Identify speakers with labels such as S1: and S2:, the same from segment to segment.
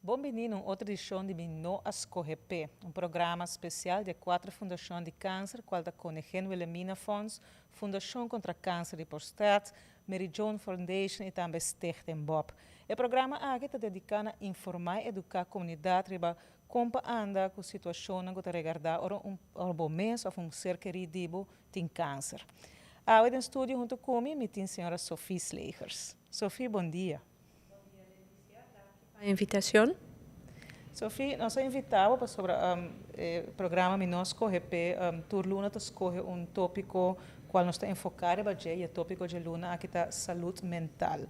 S1: Bon bini na un otro edicion di Mi No a Scohe P'e, un programa special di cuater fundacion di cancer, cual ta Koningin Wilhelmina Fonds, Fundacion contra Cancer di Prostaat, Mary Joan Foundation y tambe Stichting Bob. E programa aki ta dedica na informa y educa comunidad riba con pa anda cu situacion cu ta regarda ora un ora bo mes of un ser kerido tin cancer. Awe den studio hunto cu mi, mi tin señora Sophie Slegers. Sophie, bon dia.
S2: Pa e invitacion.
S1: Sophie, nos a invita bo sobre e programa Mi No a Scohe P'e. Tur luna ta scohe un topico cual nos ta enfoca riba dje, y e topico di luna aki ta salud mental.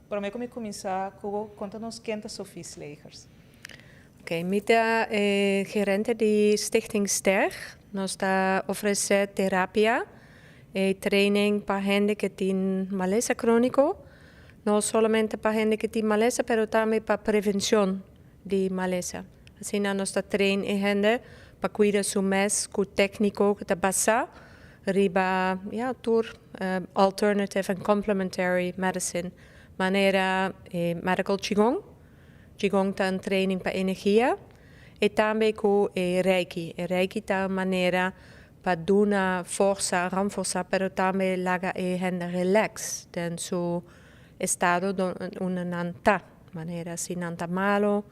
S1: Prome cu mi cuminsa, conta nos ken ta Sophie Slegers.
S2: Ok, mi ta gerente di Stichting Ster. Nos ta ofrece terapia y training pa hende cu tin malesa cronico. No solamente pa hende cu tin malesa, pero tambe pa prevencion di malesa. Asina nos ta train e hende pa cuida su mes cu tecnica cu ta basa riba, ja, tur alternative and complementary medicine. Manera medical Qigong. Qigong ta un training pa energia. Y tambe cu e Reiki. E Reiki ta manera pa duna forsa, reforsa, pero tambe laga e hende relax den su estado unda nan ta. Manera si nan ta malo,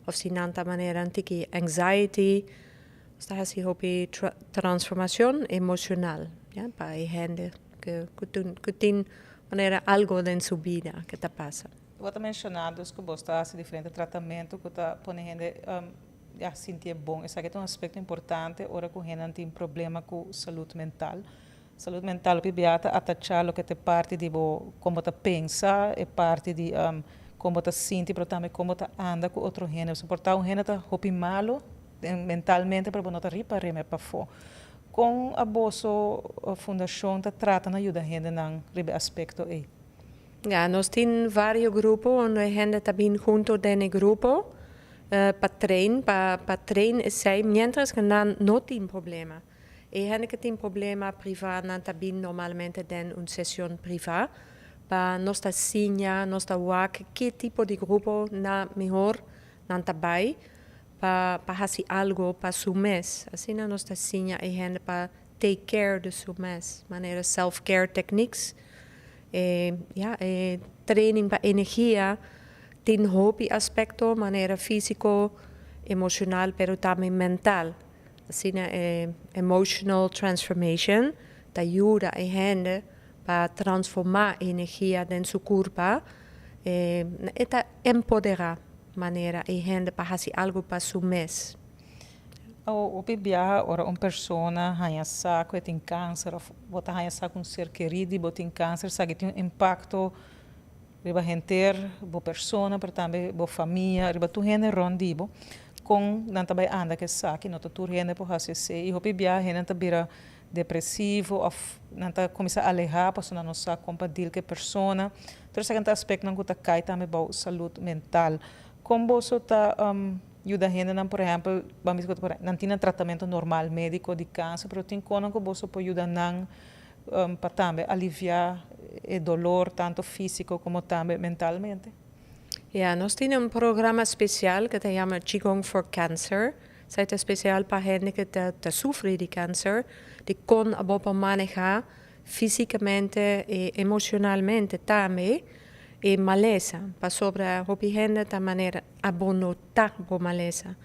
S2: of si nan ta manera un tiki anxiety, ta asina hopi transformacion emocional, ja, pa e hende cu tin manera algo den su bida cu ta pasa.
S1: Bo a menciona cu bo ta haciendo diferente tratamento cu ta pone hende ja, sinti bon. Esaki ta un aspecto importante ora cu hende tin problema cu salud mental. Salud mental ta ta atacha loke ta parti di bo con bo ta pensa, e parti di con bo ta sinti, pero tambe con bo ta anda cu otro hende. So por ta un hende ta hopi malo mentalmente, pero no ta riba reme pafo. Con a boso fundacion ta trata na yuda hende nan riba aspecto ey?
S2: Ja, nos tin varios grupo unda hende ta bin hunto den e grupo pa train esey mientras cu nan no tin problema. E hende cu tin problema priva nan ta bin normalmente den un sesion priva pa nos ta siña, nos ta wak ki tipo di grupo ta mihor nan ta bay pa haci algo pa su mes. Asina nos ta siña e hende pa take care di su mes, manera self-care techniques. Ja, training pa energia tin hopi aspecto, manera fisico, emocional, pero tambe mental. Asina, emotional transformation ta yuda e hende pa transforma energia den su curpa, ta empodera manera e hende pa haci algo pa su mes.
S1: O biaha ora un persona haña sa cu tin cancer of bo ta haña sa cu un ser kerido bo tin cancer, sa tin un impacto riba henter bo persona, pero tambe bo famia, riba tur hende rond di bo. Con nan ta bay anda cu esaki, no ta tur hende por haci esey. Y hopi biaha hende ta bira depresivo of nan ta cuminsa aleha pasobra nan no sa con pa deal cu e persona. Anto esaki ta aspecto cu ta cay tambe bou salud mental. Con boso ta yuda hende nan, por ehempel, ban bisa cu nan tin un tratamento normal medico di cancer, pero tin con cu boso por yuda nan pa tambe alivia e dolor tanto fisico como tambe mentalmente?
S2: Ja, nos tin un programa special cu ta yama Qigong for Cancer. Esey ta special pa hende cu ta sufri di cancer, di con abo por maneha fisicamente y emocionalmente tambe e malesa. Pasobra hopi hende ta manera abo no ta bo malesa.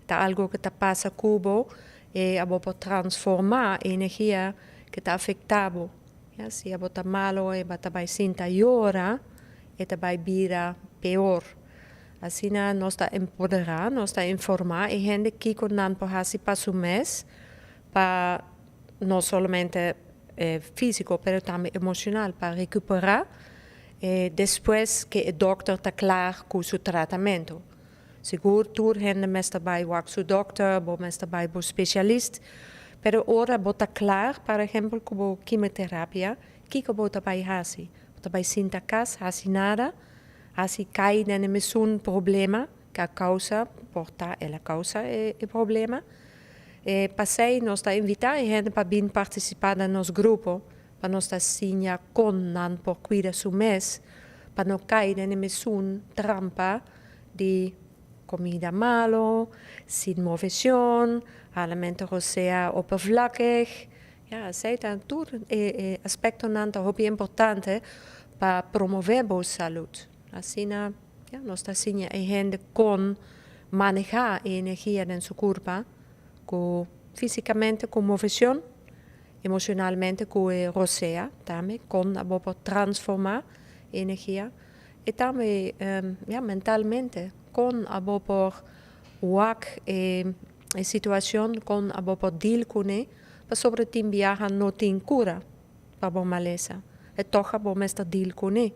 S2: Ta algo cu ta pasa cu bo y abo por transforma energia cu ta afecta bo. Ja, si abo ta malo y bo ta bay sinta yora, e ta bay bira peor. Asina nos ta empodera, nos ta informa e hende kico nan por haci pa su mes, pa no solamente fisico, pero tambe emocional, pa recupera despues cu e dokter ta cla cu su tratamento. Sigur tur hende mester bay wak su dokter, bo mester bay bo specialista, pero ora bo ta cla, por ehempel, cu bo quimioterapia, kico bo ta bay haci? Bo ta bay sinta cas, haci nada, haci cay den mesun problema, cu a causa, por ta el a causa e problema. P'esey nos ta invita e hende pa bin participa den nos grupo, pa nos ta siña con nan por cuida su mes, pa no cay den mesun trampa di. Comida malo, sin movecion, alimento sea oppervlakkig. Ja, esey ta tur e aspectonan ta hopi importante pa promove bo salud. Asina, ja, nos ta siña e hende con maneha e energia den su curpa, cu fisicamente cu movecion, emocionalmente cu e rosea tambe, con abo por transforma energia, y tambe, ja, mentalmente, con abo por wak e situacion, con abo por deal cune, pasobra tin biaha no tin cura pa bo malesa. E toch abo mester deal cune,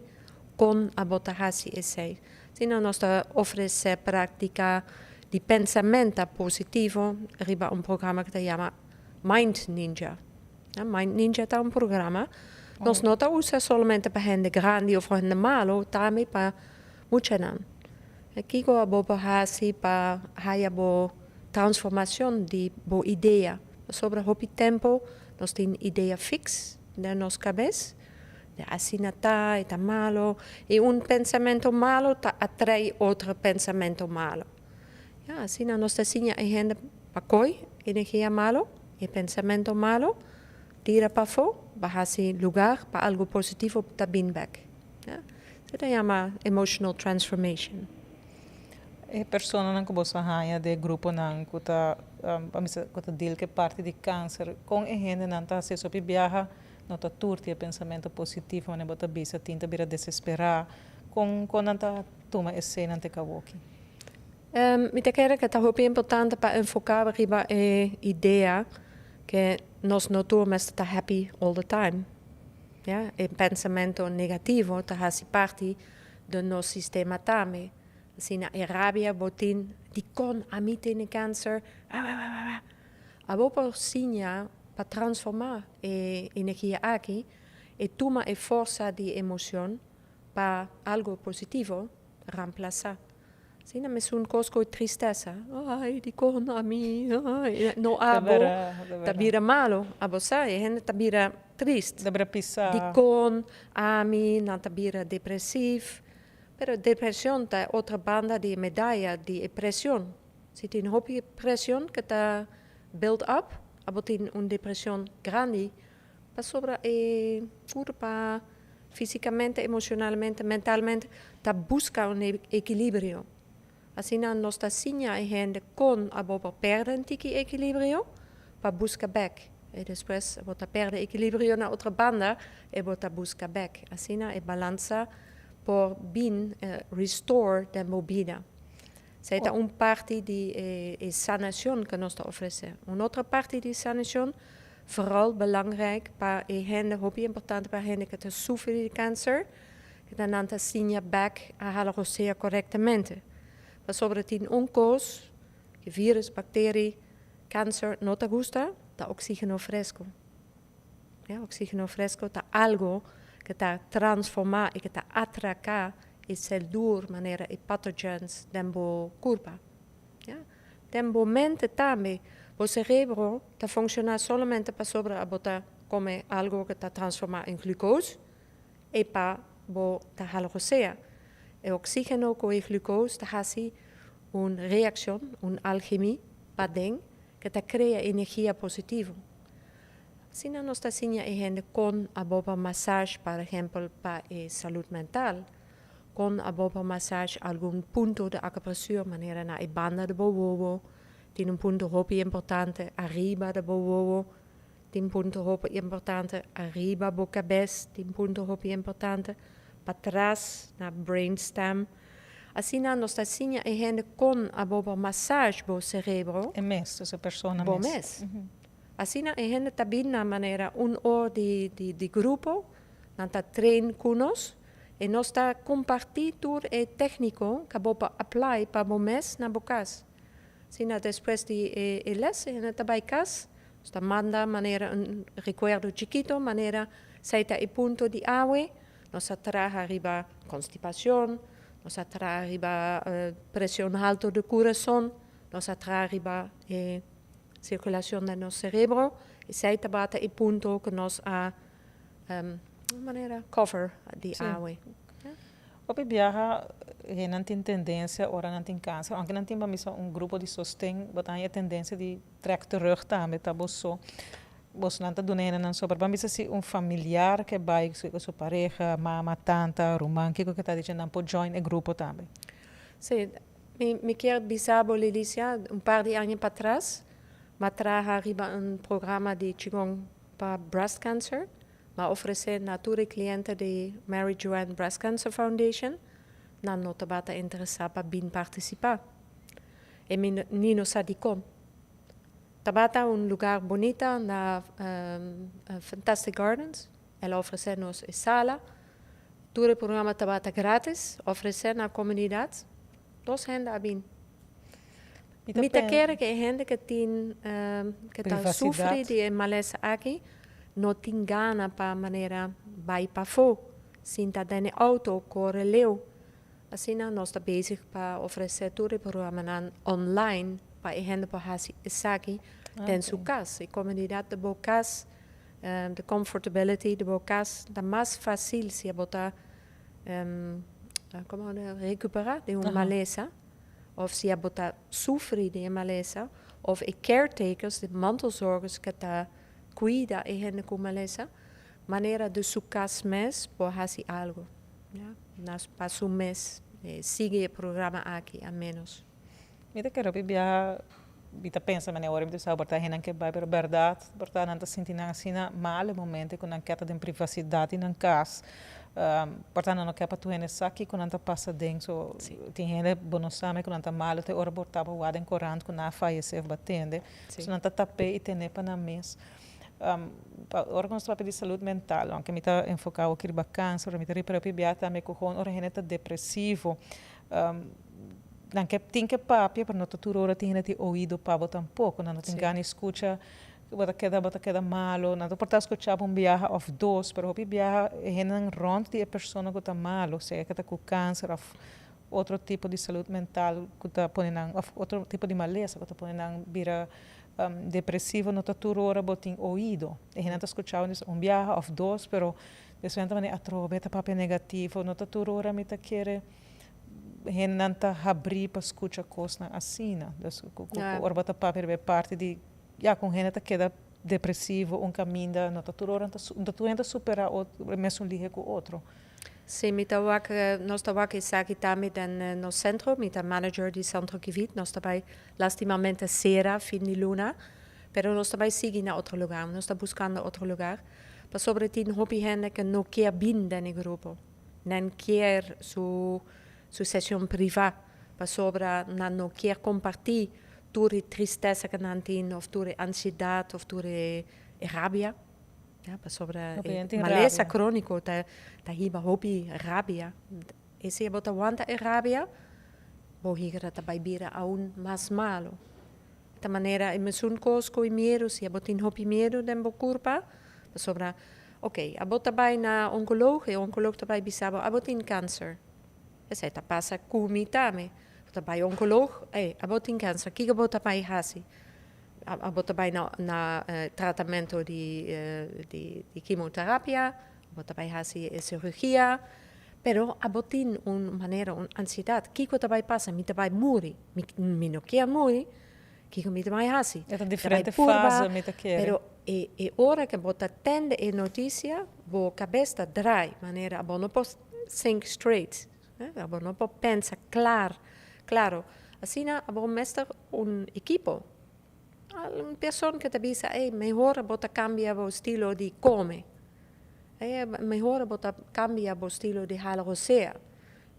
S2: con abo ta haci esey. Asina nos ta ofrece practica di pensamento positivo riba un programa cu ta yama Mind Ninja. Ja, Mind Ninja ta un programa. Nos no ta usa solamente pa hende grandi of hende malo, tambe pa muchanan. Kico abo por haci pa haya bo transformacion di bo idea? Sobre hopi tempo nos tin idea fix den nos cabes. De asina ta, ta malo. Y un pensamento malo ta atrae otro pensamento malo. Ja, asina nos ta siña e hende pa coy energia malo y pensamento malo, tira pafo, pa haci lugar pa algo positivo ta bin back. Ja? Esey ta yama emotional transformation.
S1: E personanan cu bo a haya den gruponan cu ta cu ta deal cu parti di cancer, con e hendenan ta haci? So biaha no ta tur tin pensamento positivo, mas bo ta bisa tin ta bira desespera. Con nan ta tuma esey nan te kawoki?
S2: Mi ta kere cu ta hopi importante pa enfoca riba e idea cu nos no tur mester ta happy all the time. Ja? E pensamento negativo ta haci parti di nos sistema tambe. Asina, e rabia bo tin di con ami tin cancer. Abo por siña pa transforma e energia aki y tuma e forsa di emocion pa algo positivo reemplasa. Asina, mesun cos cu tristesa. Ay, di con ami, ay, no abo, ta bira malo, abo sa, e hende ta bira triste.
S1: Ta bira pisa.
S2: Di con ami, nan ta bira depresivo. Pero depresion ta otro banda di medaya di presion. Si tin hopi presion cu ta build up, abo tin un depresion grandi, pasobra e curpa fisicamente, emocionalmente, mentalmente, ta busca un equilibrio. Asina nos ta siña e hende con abo por perde un tiki equilibrio, pa busca back. Y despues bo ta perde equilibrio na otro banda y bo ta busca back. Asina e balansa por bin restore den bo bida. Esey ta un parti di e sanacion cu nos ta ofrece. Un otro parti di sanacion, vooral belangrijk pa e hende, hopi importante pa hende cu ta sufri di cancer, cu ta nan ta siña back a hala rosea corectamente. Pasobra tin un cos, cu virus, bacterie, cancer no ta gusta, ta oxigeno fresco. Ja, oxigeno fresco ta algo cu ta transforma y cu ta atraca e cel duro manera e pathogens den bo curpa. Ja? Den bo mente tambe, bo cerebro ta funciona solamente pasobra abo ta come algo cu ta transforma den glucose y pa bo ta hala rosea. E oxigeno cu e glucose ta haci un reaccion, un alchemia paden cu ta crea energia positivo. Asina nos ta siña e hende con abo por massage, por ehempel, pa e salud mental. Con abo por massage algun punto di acupressura, manera na e banda di bo wowo, tin un punto hopi importante ariba di bo wowo, tin punto hopi importante ariba bo cabes, tin punto hopi importante patras na brainstem. Asina nos ta siña e hende con abo por massage bo cerebro.
S1: E mes, e persona
S2: bo mes. Asina e hende ta bin na manera un ora di grupo, nan ta train cu nos, y nos ta comparti tur e tecnica cu bo por apply pa bo mes na bo cas. Asina despues di e les, e ta bay cas, ta manda manera un recuerdo chikito, manera esey ta e punto di awe, nos a traha riba constipacion, nos a traha riba presion halto di curason, nos a traha riba circulacion di nos cerebro, y esey tabata e punto cu nos a manera cover di awe.
S1: Hopi biaha. Hendenan tin tendensia ora nan tin kanser, aunke nan tin pa misa un grupo di sosten, bo ta haña e tendensia di trèk terug tambe ta bo so. Bosonan ta duna hendenan so, pero ban bisa si un familiar ke bai ku su pareha, mama, tanta, ruman, kiko ke ta di dje nan por join e grupo tambe.
S2: Sí, mi kier bisa bo Lilicia, un par di aña patras m'a traha riba un programa di Qigong pa breast cancer. M'a ofresé na tur e kliente di Mary Joanne Breast Cancer Foundation, nan no tabata interesá pa bin partisipá. E mi ni no sa dikon. Tabata un lugar bunita na Fantastic Gardens, el a ofresé nos e sala. Tur e programa tabata grátis, ofresé na komunidat. Dos hende a bin. Mi ta kere ku e hende ku tin ku ta sufri di e malesa aki no tin gana pa manera bai pafó, sinta den e outo, kore leu. Asina nos ta bezig pa ofresé tur e programanan online pa e hende por hasi esaki den su kas. E komunidat di bo kas, de comfortability di bo kas ta mas fásil si bo ta komo rekuperá di un malesa. Of si abo ta sufri di e malesa, of e caretakers, de mantelzorgers ke ta kuida e hende ku malesa, manera di su kas mes por hasi algo, ya, na pa su mes sigui e programa aki a menos.
S1: Mi ta kere hopi biaha mi ta pensa manera ora mi ta bisa por ta hendenan ke bai pero bèrdat por ta nan ta sinti nan asina mal e momento ku nan ke ta den privasidat di nan kas por ta nan no ke pa tur hende sa kiko nan ta pasa den so tin hende bo no sa ku nan ta malu te ora bo ta wak den korant ku nan a fayesé of bo a tende so nan ta tap'é i ten'é pa nan mes ora ku nos ta papia di salud mental aunke mi ta enfoká awor riba kanser pero mi ta ripara hopi bia tambe ku ora hende ta depresivo Nan ke tin ke papia, pero no ta tur ora tin hende tin oido pa bo tampoco. Nan no tin gana di scucha, bo ta keda, bo ta keda malo. Nan ta por ta scucha bo un biaha of dos, pero hopi biaha e hendenan rond di e persona cu ta malo, sea ke ta cu cancer of otro tipo di salud mental cu ta pone nan, of otro tipo di malesa cu ta pone nan bira depresivo, no ta tur ora bo tin oido. E hendenan ta scucha bo un biaha of dos, pero despues nan ta manda atrobe ta papia negativo. No ta tur ora mi ta kere. Hendenan ta habrí pa skucha kosnan asina. Dus ku ora bo ta papia riba e parti di ya ku un hende ta keda depresivo un kaminda no ta tur ora no ta tur hende ta superá otro mesun lihe ku otro.
S2: Sí, mi ta wak, nos ta wak esaki tambe den nos sentro. Mi ta manager di Centro Kivit. Nos ta bai lastimamente sera fin di luna, pero nos ta bai sigui na otro lugar. Nos ta buskando otro lugar pasobra tin hopi hende ku no kier bin den e grupo. Nan kier su su sesion priva pasobra nan no kier comparti tur e tristesa cu nan tin of tur e ansiedad of tur e rabia, ya, pasobra e malesa cronico ta ta hiba hopi rabia. E si bo ta wanta e rabia, bo higra ta bay bira aun mas malo. Ta manera e mesun kos ku e miedu, si abo tin hopi miedu den bo kurpa, pasobra, oke, abo ta bai na onkoloog, e onkoloog ta bai bisa bo, abo tin kanser. Esei ta pasa ku mi tambe. Bo ta bai onkoloog, ey, abo tin kanser, kiko bo ta bai hasi? Abo ta bai na na tratamentu di di kimoterapia, abo ta bai hasi e sirugia, pero abo tin un manera, un ansiedat, kiko ta bai pasa? Mi ta bai muri. Mi, mi no kier muri, kiko mi ta bai hasi?
S1: E ta diferente fase mi ta kere.
S2: Pero e, e ora ke bo ta tende e notisia, bo kabes ta draai, manera abo no por think straight, abo no por pensa klar, klaro. Asina abo mester un ekipo, un person ke ta bisa, ey, mehor abo ta kambia bo estilo di kome, ey, mehor abo ta kambia bo estilo di hala rosea.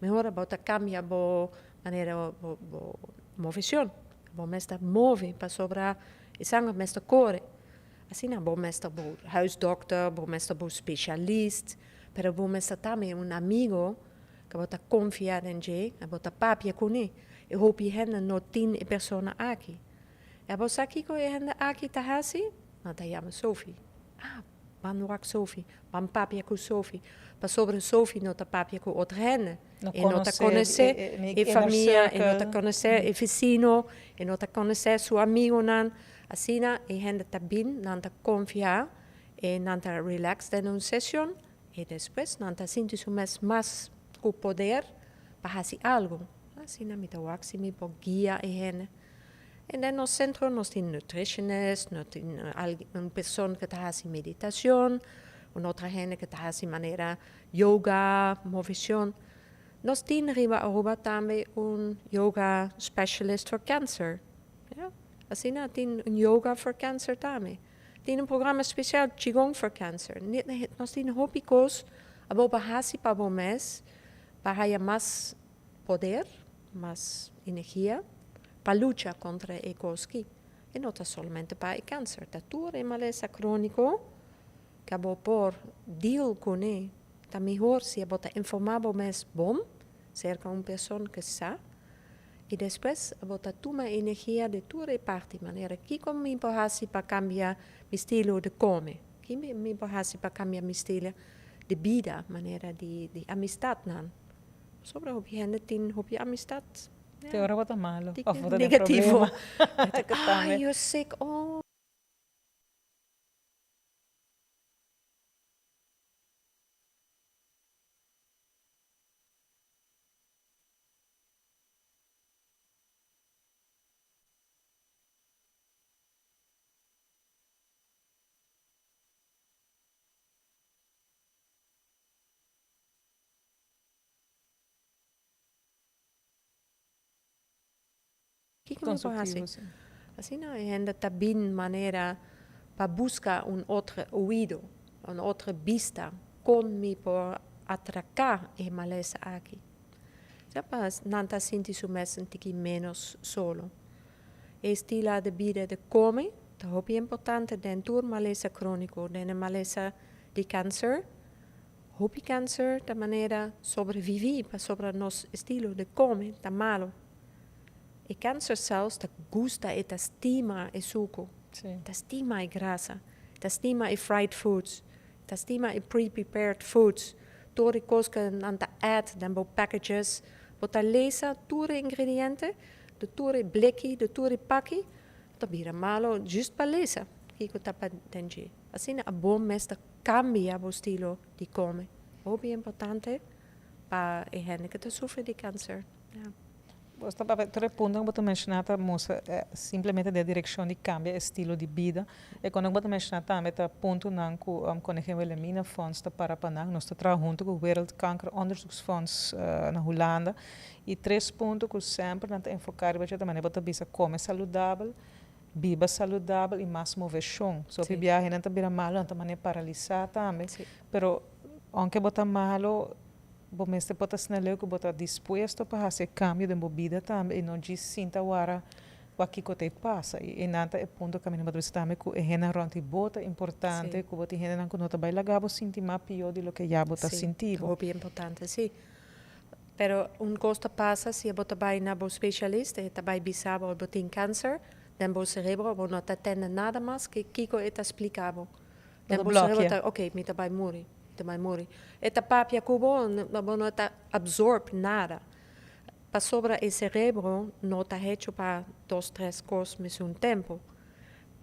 S2: Mehor abo ta cambia bo manera bo bo movecion. Bo mester move pasobra e sanger mester core. Asina bo mester bo huisdokter, bo mester bo specialist, pero bo mester tambe un amigo ku bo ta confia den dje, ku bo ta papia kuné. E hopi hende no tin e persona aki. E abo sa kiko e hende aki ta hasi? Nan ta yama Sophie. Ah! Ban wak Sophie, ban papia ku Sophie, pasobra Sophie no ta papia ku otro hende. E no ta konosé e famia, e no ta konosé e vesino, e no ta konosé su amigonan. Asina e hende ta bin, nan ta konfia e nan ta relax den un sesion i despues nan ta sinti su mes mas ku poder. pa hasi algu. Asina mi ta wak si mi por guia e hende. En den nos sentro nos tin nutritionist, nos tin un person ku ta hasi meditashon, un otro hende ku ta hasi manera yoga, moveshon. Nos tin riba Aruba tambe un yoga specialist for cancer. Ja, asina tin un yoga for cancer tambe. Tin un programa special Qigong for cancer. Nos tin hopi cos abo pa haci pa bo mes pa haya mas poder, mas energia pa lucha contra e cos ki. E no ta solamente pa e cancer, ta tur e malesa cronico cu abo por deal cune. Ta mihor si abo ta informa bo mes bon cerca un person cu sa y despues abo ta tuma energia di tur e parti, manera kico mi por haci pa cambia mi stilo di come, kico mi por haci pa cambia mi stilo di bida, manera di amistadnan, pasobra hopi hende tin hopi amistad
S1: Te ora bo ta malo of bo ta den problema.
S2: Ay, yo sick, oh. Kiko mi por hasi? Asina e hende ta bin manera pa buska un otro oido, un otro bista kon mi por atraká e malesa aki. Ya pa nan ta sinti su mes un tiki ménos solo. E estila de bida de kome ta hopi importante den tur malesa króniko, den e malesa di kanser. Hopi kanser ta manera sobreviví pasobra nos estilo de kome ta malo. E cancer cells ta gusta e ta stima e suco, ta stima e grasa, ta stima e fried foods, ta stima e pre-prepared foods, tur e cos cu nan ta add den bo packages. Bo ta lesa tur e ingrediente di tur e bleki, di tur e paki, bo ta bira malo just pa lesa kico ta pa den dje. Asina abo mes ta cambia bo stilo di come. Hopi importante pa e hende cu ta sufri di cancer.
S1: Bo ta papia tur e punto ku bo ta menshoná ta mustra simplemente den e direkshon di kambia e stilo di bida. E kos ku bo ta menshoná tambe ta puntonan ku Koningin Wilhelmina Fonds ta para pa nan. Nos ta traha huntu ku Wereld Kanker Onderzoeksfonds na Hulanda. I tres punto ku semper nan ta enfoká riba dje ta manera bo ta bisa kome saludabel, biba saludabel i mas moveshon. So hopi biaha nan ta bira malu, nan ta manera paralisá tambe. Pero ounke bo ta malu, Bo mester por ta asina leu ku bo ta dispuesto pa hasi e kambio den bo bida tambe i no djis sinta wara wak kiko ta e pasa. I einan ta e punto kaminda bo ta bisa tambe ku e hendenan rònt di bo ta importante, ku bo tin hendenan ku no ta bai laga bo sinti mas pió di loke ya bo ta sinti bo.
S2: Sí, hopi importante, sí. Pero un kos ta pasa si bo ta bai na bo spesialista, e ta bai bisa bo bo tin kanser den bo serebro, bo no ta tende nada mas ke kiko e ta splika bo.
S1: Den bo cerebro
S2: ta, ok, mi ta bai muri, mi ta bai muri. E ta papia ku bo, ma bo no ta absorb nada. Pasobra e cerebro no ta hecho pa dos, tres kos mesun tempo.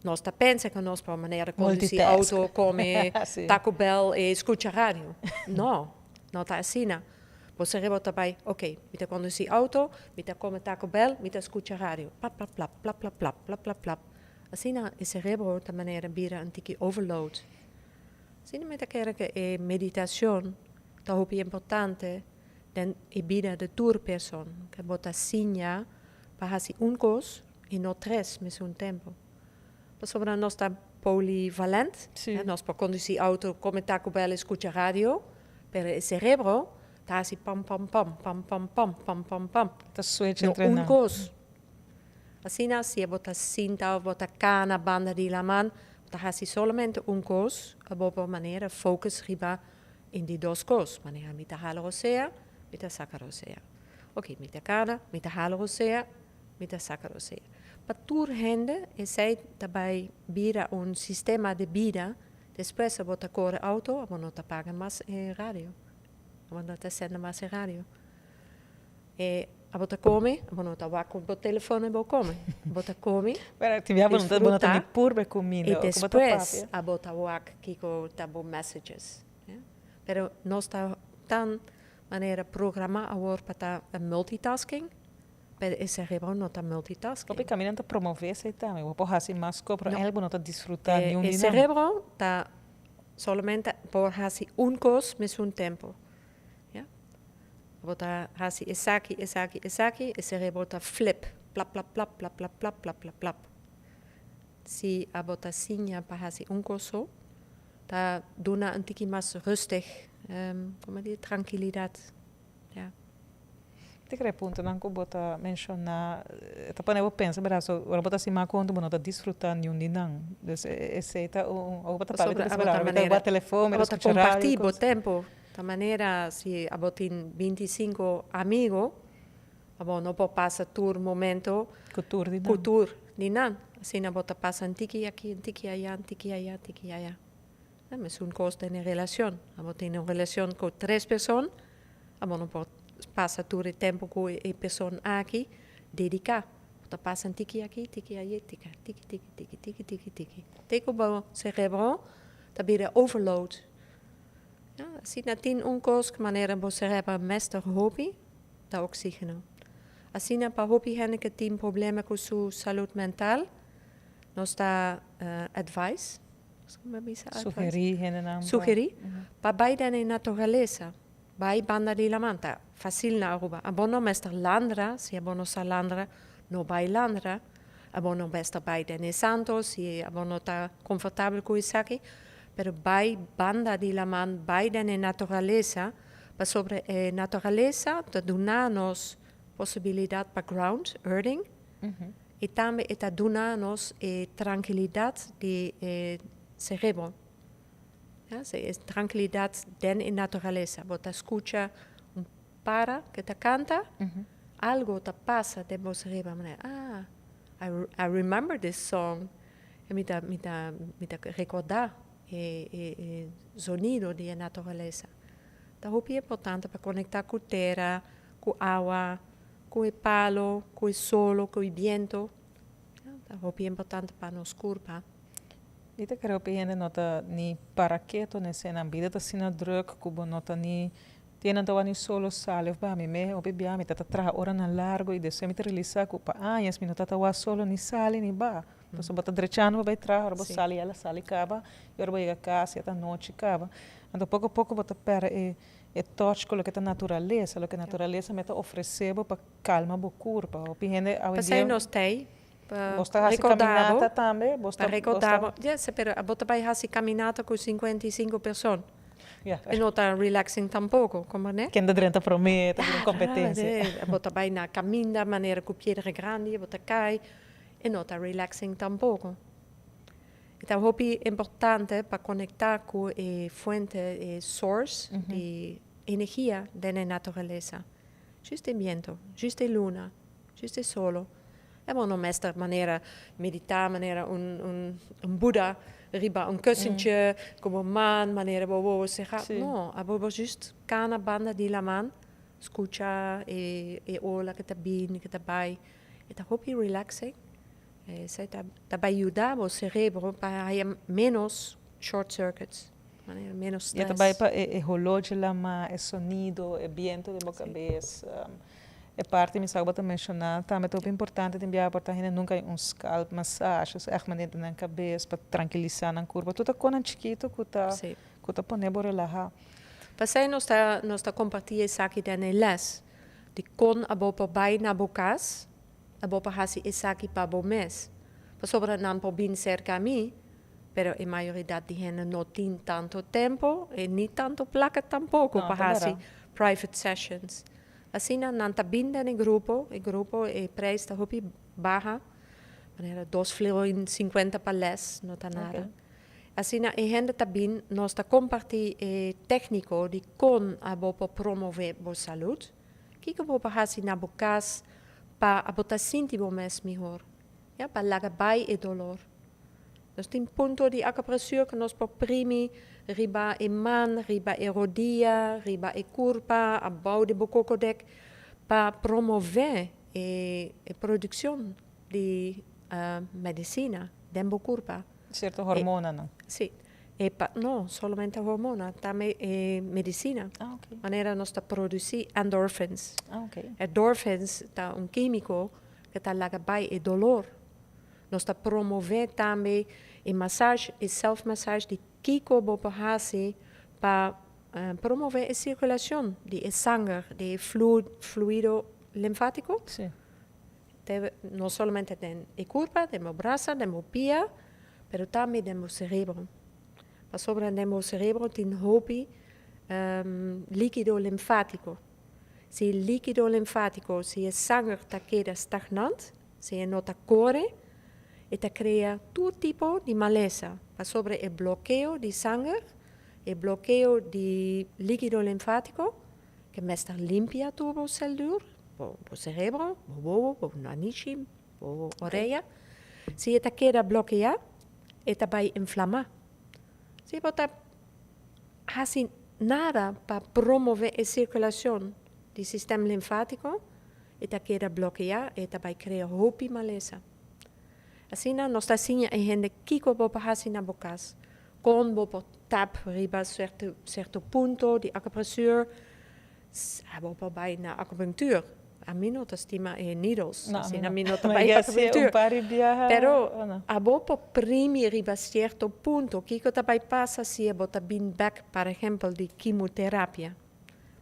S2: Nos ta pensa ku nos por manera kondusi auto, kome Taco Bell i skucha radio. No, no ta asina. Bo cerebro ta bai, ok, mi ta kondusi auto, mi ta kome Taco Bell, mi ta skucha radio. Plap, plap, plap, plap, plap, plap, plap, plap, plap. Asina e cerebro ta manera bira un tiki overload. Asina mi ta kere ku e meditacion ta hopi importante den e bida di tur person, ku bo ta siña pa hasi un kos i no tres mesun tempo. Pasobra nos ta polyvalent, nos por kondusi auto, kome Taco Bell i skucha radio, pero e cerebro ta hasi pam pam pam, pam pam pam, pam pam pam.
S1: Ta switch entre
S2: nan. No un kos. Asina si bo ta sinta of bo ta kana banda di laman, bo ta hasi solamente un kos, abo por manera focus riba un di dos kos, manera mi ta hala rosea, mi ta saka rosea. Ok, mi ta kana, mi ta hala rosea, mi ta saka rosea. Pa tur hende esei ta bai bira un sistema di bida, despues abo ta kore auto, abo no ta paga mas e radio, abo no ta sende mas e radio. E abo ta come, abo no ta wak ku bo telefon abo come. Abo ta come,
S1: Pero tin bia bo no ta bo no ta ni purba e cuminda
S2: i despues abo ta wak kiko ta bo messages. Pero nos ta tan. Manera programá awor pa ta multitasking, pero e cerebro no ta multitasking.
S1: Hopi kaminda ta promové esei tambe. Bo por hasi mas kos, pero eigenlijk bo no ta disfrutá niun
S2: E
S1: di nan.
S2: Cerebro ta solamente por hasi un kos mesun tempu. Ya. Bo ta hasi esaki, esaki, esaki, e cerebro ta flip. Plap, plap, plap, plap, plap, plap, plap, plap, plap. Si abo ta siña pa hasi un kos so, ta duna un tiki mas rustig, como di, trankilidat. Ya.
S1: Te kere puntonan ku bo ta menshoná ta pone bo pensa berdad, so ora bo ta hasi mas konta bo no ta disfrutá niun di nan. Dus esei ta un, ora bo ta papia ta
S2: Pasobra
S1: pensa
S2: abo ta
S1: berdad, ora mi ta
S2: manera,
S1: wak telefon, mi
S2: abo
S1: ta
S2: ta
S1: skucha radio,
S2: kompartí bo
S1: kos.
S2: tempu. Ta manera si abo tin 25 amigo, abo no por pasa tur momento
S1: Ku tur di
S2: ku
S1: nan.
S2: tur di nan. Asina bo ta pasa un tiki aki, un tiki aya, un tiki aya, un tiki aya. E mesun kos den e relashon. Abo tin un relashon ku tres person, abo no por pasa tur e tempu ku e person aki dediká. Bo ta pasa un tiki aki, tiki aya, tiki, tiki, tiki, tiki, tiki, tiki, tiki. Te ku bo cerebro ta bira overload. Ja, asina tin un kos ku manera bo cerebro mester hopi, ta oxígeno. Asina pa hopi hende ku tin problema ku su salud mental, nos ta advice, kon bisa advice?
S1: Sugerí hendenan pa
S2: Sugerí pa bai den e naturalesa, bai banda di laman, ta fásil na Aruba. Abo no mester landra, si abo no sa landra, no bai landra. Abo no mester bai den e santo, si abo no ta konfortabel ku esaki, pero bai banda di laman, bai den e naturalesa, pasobra e naturalesa ta duna nos posibilidat pa ground, earthing, i tambe e ta duna nos e trankilidat di e cerebro. Ja, e trankilidat den e naturalesa. Bo ta skucha un para ku ta kanta, algo ta pasa den bo cerebro. Manera, "Ah, I remember this song." I mi ta rekordá e sonido di e naturalesa. Ta hopi importante pa konektá ku tera, ku awa, ku e palo, ku e solo, ku e biento. Ja, ta hopi importante pa nos kurpa.
S1: I ta creo ku hende no ta ni para keto nesse na bida ta asina druk ku bo no ta ni tiene ta ni solo sali of ba mi me hopi bia mi ta traha oranan largo i despues mi ta realisá ku pa añas mi no ta wak solo ni sali ni ba. Pasobra bo ta drechando pa bai traha, ora bo sali ela sali kaba, i ora bo yega kas ya ta nochi kaba. Anto poko poko bo ta pèrdè e touch ku loke ta naturalesa, loke naturalesa mes ta ofresé bo pa kalma bo kurpa. Hopi hende
S2: P'esei
S1: awendia
S2: nos t'ei pa
S1: bo ta hasi
S2: rekordá bo,
S1: kaminata tambe, bo
S2: pa
S1: ta bo
S2: rekordá
S1: ta
S2: bo. Yes, pero abo ta bai hasi kaminata ku 55 persona. E no ta relaxing tampoko, komprendé?
S1: Ken ta drenta promé, ta bira un kompetensia.
S2: Abo ta bai na kaminda manera ku piedra grandi, abo ta kai, e no ta relaxing tampoko. E ta hopi importante pa konektá ku e fuente, e source di energia den e naturalesa. Just e biento, just e luna, just e solo. E bo no mester manera meditá, manera un Buddha riba un kussentje, ku bo man, manera bo wowo será. No, abo bo just kana banda di laman, skucha e ola ku ta bini, ku ta bai. E ta hopi relaxing. Esei ta bai yuda bo cerebro pa haya menos short circuits, manera menos
S1: E ta bai
S2: stress.
S1: Pa e holó di laman, e sonido, e biento den bo kabes. E parti mi sa ku bo ta menshoná tambe ta hopi importante den biaha por ta hende nunka hay un scalp massage, dus ègt manera den nan kabes pa trankilisá nan kurpa. Tur ta konan chikitu ku ta pone bo relahá.
S2: P'esei nos ta kompartí esaki den e les di kon abo por bai na bo kas, abo por hasi esaki pa bo mes. Pasobra nan por bin serka mi, pero e mayoridat di hende no tin tantu tempu i ni tantu plaka tampoko
S1: No,
S2: pa
S1: ta
S2: hasi
S1: bèrdat.
S2: Private sessions. Asina nan ta bin den e grupo, e preis ta hopi baha, manera 2 florin 50 pa les, no ta nada. Asina e hende ta bin, nos ta kompartí e tékniko di kon abo por promové bo salú. Kiko bo por hasi na bo kas pa abo ta sinti bo mes mihó. Ja, pa laga bai e dolor. Nos tin punto di akupreshura ku nos por primi riba e man, riba e rodia, riba e kurpa, abou di bo kokodek, pa promové e produkshon di medisina den bo kurpa.
S1: Sierto hormonanan.
S2: Si. E pa, no solamente hormona, tambe e medicina. Manera nos ta produci endorphins. Endorphins ta un quimico cu ta laga bay e dolor. Nos ta promove tambe e massage, e self-massage di kico bo por haci pa promove e circulacion di e sanger, di e fluido linfatico. Te, no solamente den e curpa, den bo brasa, den bo pia, pero tambe den bo cerebro. Pasobra den bo cerebro tin hopi liquido linfatico. Si liquido linfatico, si e sanger ta keda stagnant, si e no ta core, e ta crea tur tipo di malesa. Pasobra e blokeo di sanger, e blokeo di liquido linfatico, cu mester limpia tur bo celduur, bo cerebro, bo wowo, bo nanishi, bo orea. Si e ta keda blokea, e ta bay inflama. Si bo ta haci nada pa promove e circulacion di sistema linfatico, e ta keda blokea, e ta bay crea hopi malesa. Asina nos ta siña e hende kico bo por haci na bo cas, con bo por tap riba cierto punto di acupressure, bo por bay na acupunctuur. Ami no ta stima e needles,
S1: No,
S2: asina
S1: mi
S2: mi no ta
S1: Ma
S2: bay
S1: ya si un
S2: acupunctuur.
S1: par di biaha,
S2: Pero
S1: oh, no.
S2: abo por primi riba cierto punto, kico ta bay pasa si abo ta bin back, por ehempel, di quimioterapia.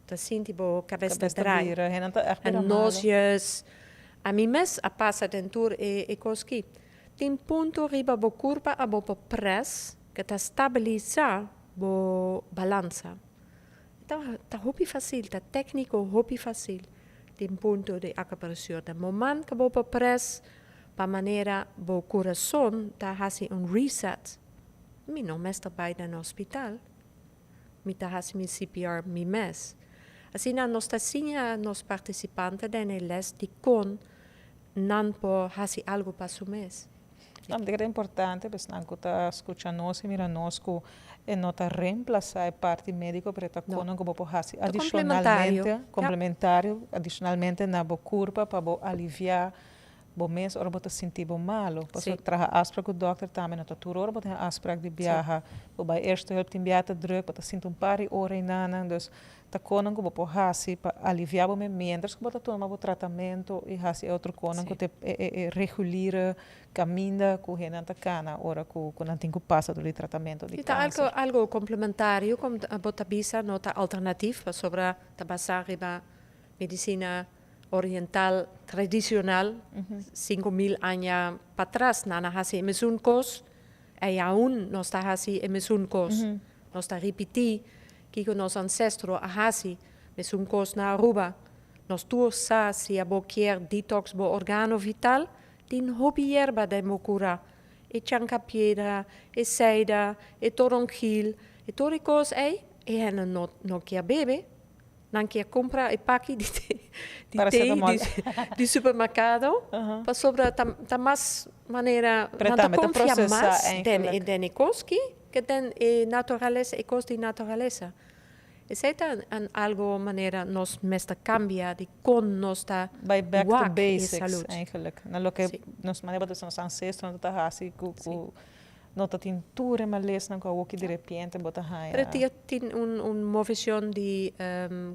S2: Ta sinti bo cabes ta
S1: Cabes ta
S2: draai.
S1: bira, hen ta echt bira
S2: En
S1: malo.
S2: Nauseous. Ami mes a pasa den tur e cos ki. Tin punto riba bo curpa abo por press, cu ta stabilisa bo balansa. Ta hopi facil, ta tecnico hopi facil. Tin punto di acupressure. Ta moment cu bo por press, pa manera bo curason ta haci un reset. Mi no mester bay na hospital. Mi ta haci mi CPR mi mes. Asina nos ta siña nos participante den e les di con nan por haci algo pa su mes.
S1: No, mi ta kere importante, pues nan cu ta scucha nos y mira nos cu e no ta reemplaza e parti medico, pero ta
S2: No.
S1: con cu bo por haci
S2: Ta complementario.
S1: adicionalmente, complementario, adicionalmente na bo curpa pa bo alivia bo mes ora bo ta sinti bo malo. Paso traha afspraak cu dokter tambe, no ta tur ora bo tin afspraak di biaha. Bo bay eerste hulp, tin biaha ta druk, bo ta sinti un par di ora y nanan, dus ta con cu bo por haci pa alivia bo mes mientras cu bo ta tuma bo tratamento y haci otro con cu te e reguliere caminda cu hendenan ta cana ora cu nan tin cu pasa door di tratamento di
S2: E ta
S1: cancer.
S2: algo complementario, como bo ta bisa, no ta alternatief, pasobra ta basa riba medicina oriental tradicional, 5000 aña patras, nan a haci e mesun cos, y aun nos ta haci e mesun cos. Nos ta ripiti kico nos ancestro a haci, mesun cos na Aruba. Nos tur sa si abo kier detox bo organo vital, tin hopi yerba den bo cura. E chancapiedra, e seida, e toronjil, e tur e cos ey, e hende no kier bebe. Nan kier compra e paki di te
S1: Paracetamol.
S2: di supermercado, pasobra ta mas manera
S1: Pero
S2: nan ta
S1: tambe ta
S2: confia
S1: procesa
S2: mas den
S1: eigenlijk.
S2: den e cos ki, cu den e naturalesa, e cos di naturalesa. Esey ta algo manera nos mester cambia di con nos ta
S1: Bay back to
S2: wak e
S1: basics
S2: salud.
S1: Eigenlijk. Na loke nos manera nos ancestros ta hasi cu no ta tin tur e malesnan cu awo di repente bo ta haya.
S2: Pero tin un movecion di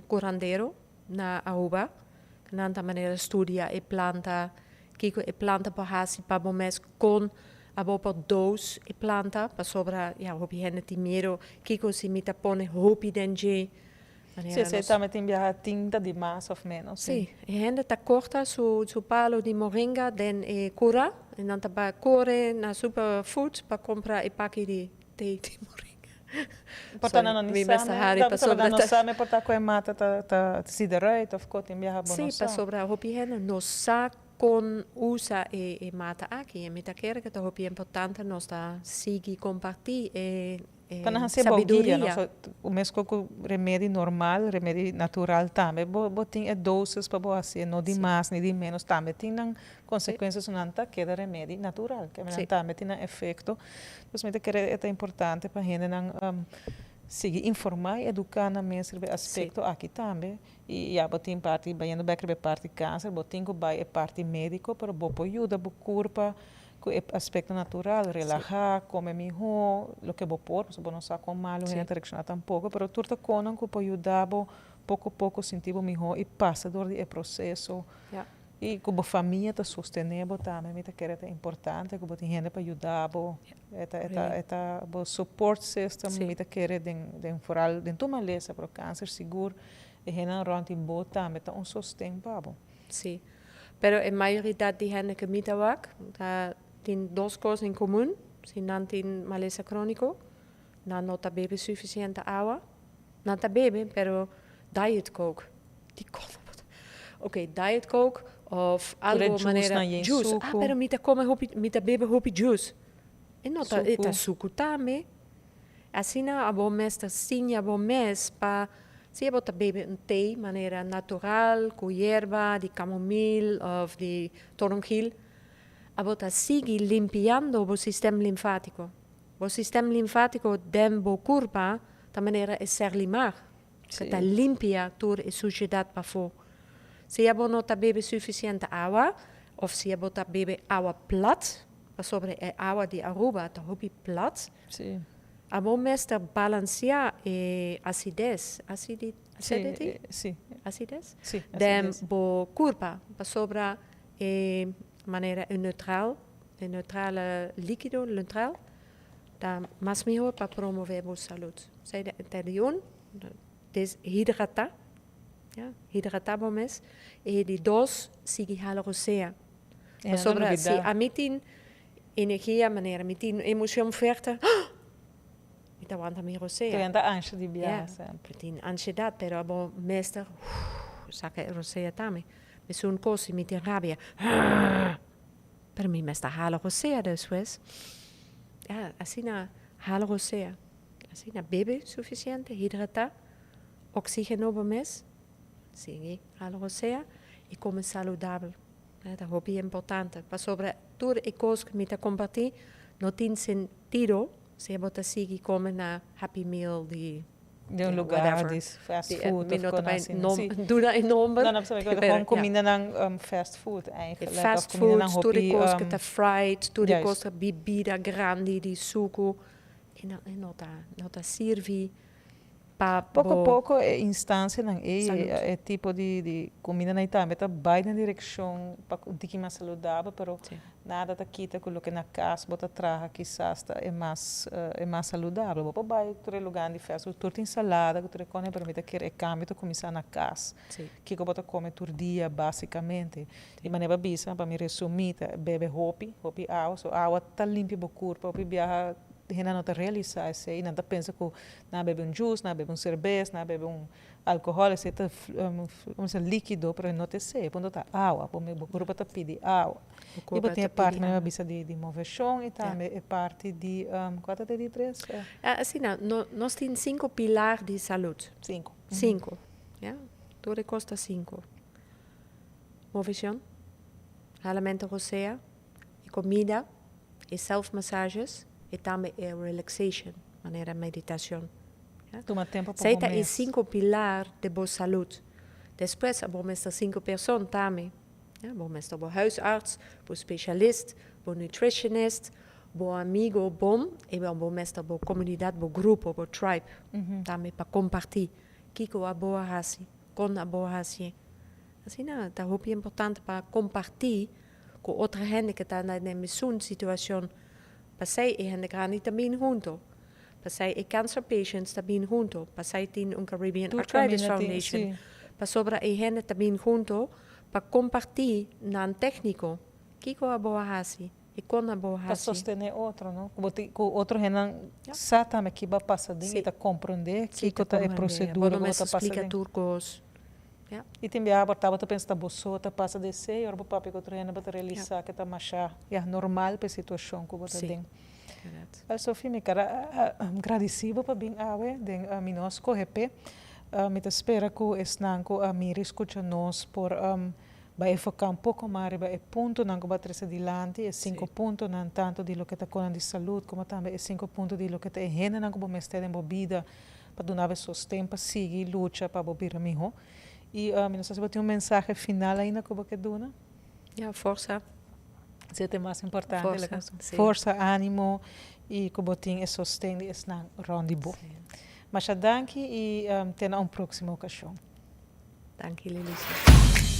S2: curandero na Aruba. Nan ta manera studia e planta, kico e planta por hasi pa bo mes, con abo por dose e planta, pasobra ja, hopi hende tin miedo, kico si mi ta pone hopi den dje. Manera
S1: Tambe tin biaha tin ta di mas of menos.
S2: Si, e hende ta corta su palo di moringa den e cura, y nan ta bay core na superfood pa compra e paki di te di moringa.
S1: Porta
S2: Sorry,
S1: no
S2: mi
S1: sabe,
S2: mester hari
S1: da,
S2: pasobra
S1: no sabe porta cu e mata ta sideruit of co tin biaha bo no sa.
S2: Pasobra hopi hende no sa con usa e mata aki. Y mi ta kere cu ta hopi importante nos ta sigui comparti e
S1: Pa nan hasi bo guia, no?
S2: sabiduria.
S1: So, o mes cu remedi normal, remedi natural tambe, bo tin e dosis pa bo hasi, no di mas ni di menos, tambe tin nan consecuencias, nan ta keda remedi natural, cu nan tambe tin nan efecto. Dus mi ta kere ta importante pa hendenan sigui informa y educa nan mes riba e aspecto aki tambe. Y ja, bo tin parti, bayendo bek riba e parti cancer, bo tin cu bay e parti medico, pero bo por yuda bo curpa. Ku e aspekto natural, relahá, kome mihó, loke bo por, pasobra bo no sa kon malu hende ta reakshoná tampoko, pero tur ta konan ku por yuda bo poko poko sinti bo mihó i pasa dor di e proseso. I ku bo famia ta sostené bo tambe, mi ta kere ta importante ku bo tin hende pa yuda bo. E ta e ta e ta bo support system, mi ta kere den den foral den tur malesa, pero kanser sigur e hendenan rònt di bo tambe ta un sosten pa bo.
S2: Sí. Pero e mayoridat di hende ku mi ta wak ta tin dos kos en komun, si nan tin malesa króniko, nan no ta bebe sufisiente awa, nan ta bebe pero diet coke, dikon nan por ta, oke diet coke òf algo manera juice, ah pero mi ta kome hopi, mi ta bebe hopi juice, e no ta, e ta suku tambe. Asina abo mes ta siña bo mes pa si abo ta bebe un te manera natural ku yerba di kamomil òf di toronjil, abo ta sigui limpiando bo sistem linfátiko. Bo sistem linfátiko den bo kurpa ta manera e serlimar ku ta limpia tur e sushedat pafó. Si abo no ta bebe sufisiente awa òf si abo ta bebe awa plat, pasobra e awa di Aruba ta hopi plat.
S1: Sí.
S2: Abo mester balanseá e asides, asidi, acidity?
S1: Sí,
S2: Asides?
S1: Sí,
S2: Den
S1: asides.
S2: bo kurpa, pasobra e manera e neutral, e neutrale likido neutral ta mas mihor pa promove bo salud. Esei ta di un, deshidrata, ya, hidrata bo mes. E di dos, sigui hala rosea. Pasobra si ami tin energia manera mi tin emocion fuerte, mi ta wanta mi rosea.
S1: Tin ta ansha di biaha semper.
S2: Mi tin ansiedad pero abo mester saca e rosea tambe. Mesun cos si mi tin rabia, pero mi mester hala rosea despues. Ya, asina hala rosea. Asina bebe suficiente, hidrata, oxigeno bo mes, sigui hala rosea y come saludabel. Ta hopi importante pasobra tur e kos ku mi ta kompartí no tin sentido si bo ta sigui kome na Happy Meal di
S1: Di un lugar di fast food
S2: Mi no ta bai duna e nomber.
S1: No, no, pasobra ku ta kumindanan fast food eigenlijk.
S2: Fast food, tur e kos ku ta fried, tur e kos ta bibida grandi di suku e no ta sirbi. Pa bo.
S1: Poko poko e instancianan ei, e tipo di cumindanan ei tambe ta bai den direccion pa un tiki mas saludabel, pero nada ta kita cu loke na cas bo ta traha kisas ta e mas e mas saludabel. Bo por bai tur e lugarnan di fast food, tur tin salada cu tur e cosnan, pero mi ta kere e cambio ta cuminsa na cas. Kico bo ta come tur dia basicamente. Di manera bo a bisa, pa mi resumi, ta bebe hopi, hopi awa, so awa ta limpia bo curpa, hopi biaha hende no ta realisa esei, nan ta pensa cu Nan a bebe un juice, nan a bebe un serbes, nan a bebe un alcohol, esei ta como se likido, pero no ta esei, punto ta awa, bo bo kurpa ta pidi awa. I bo tin e parti mi a bisa di di moveshon i tambe e parti di kua ta di tres?
S2: Asina, nos tin sinku pilar di salud.
S1: Sinku.
S2: Sinku, ya, tur e kos ta sinku. Moveshon, halamentu rosea, e comida, e self massages e tambe e relaxation, manera meditacion.
S1: Tuma tempo pa
S2: Esey
S1: bo
S2: ta e
S1: mes.
S2: cinco pilar di bo salud. Despues a bo mester cinco person tambe. Ya, bo mester bo huisarts, bo specialist, bo nutritionist, bo amigo bon y bo mester bo comunidad, bo grupo, bo tribe tambe pa comparti kico a bo a haci, con a bo a haci'e. Asina ta hopi importante pa comparti ku otro hende ku ta na den mesun situashon. Pasei e hende grandi ta bin hunto. Pasei e cancer patients ta bin hunto. Pasei tin un Caribbean
S1: Tur
S2: Arthritis
S1: kaminda tin,
S2: Foundation.
S1: sí.
S2: Pasobra e hende ta bin hunto pa kompartí nan tékniko. Kiko abo a hasi i kon abo a
S1: Pa
S2: hasi.
S1: sostené otro, no? Ku bo tin ku otro hendenan sa tambe ki bo a pasa den i ta komprondé
S2: Sí,
S1: kiko
S2: ta
S1: ta e
S2: komprendé. Bo
S1: prosedura
S2: no
S1: ku bo
S2: mester
S1: ta pasa
S2: splika
S1: den.
S2: tur kos. Ja.
S1: I tin biaha bo tabata pensa ta bo so ta pasa di esei, ora bo papia ku otro hende bo ta realisá ke ta masha, ya, normal pa e situashon ku bo ta den. Wel Sofie, mi kara gradisí bo pa bin awe den Mi No A Skohe P'e. Mi ta spera ku esnan ku a mira i skucha nos por bai enfoká un poko mas riba e puntonan ku bo a trese dilanti, e sinku puntonan tantu di loke ta konan di salud komo tambe e sinku punto di loke ta e hendenan ku bo mester den bo bida pa duna bo e sosten pa sigui lucha pa bo bira mihó. I mi no sa si bo tin un mensahe final ainda ku bo ke duna.
S2: Ya, forsa.
S1: Esey ta e mas importante.
S2: Forsa, si.
S1: Forsa, animo y cu bo tin e sosten di esnan rond di bo. Masha danki y te na un proximo ocasion.
S2: Danki, Lilicia.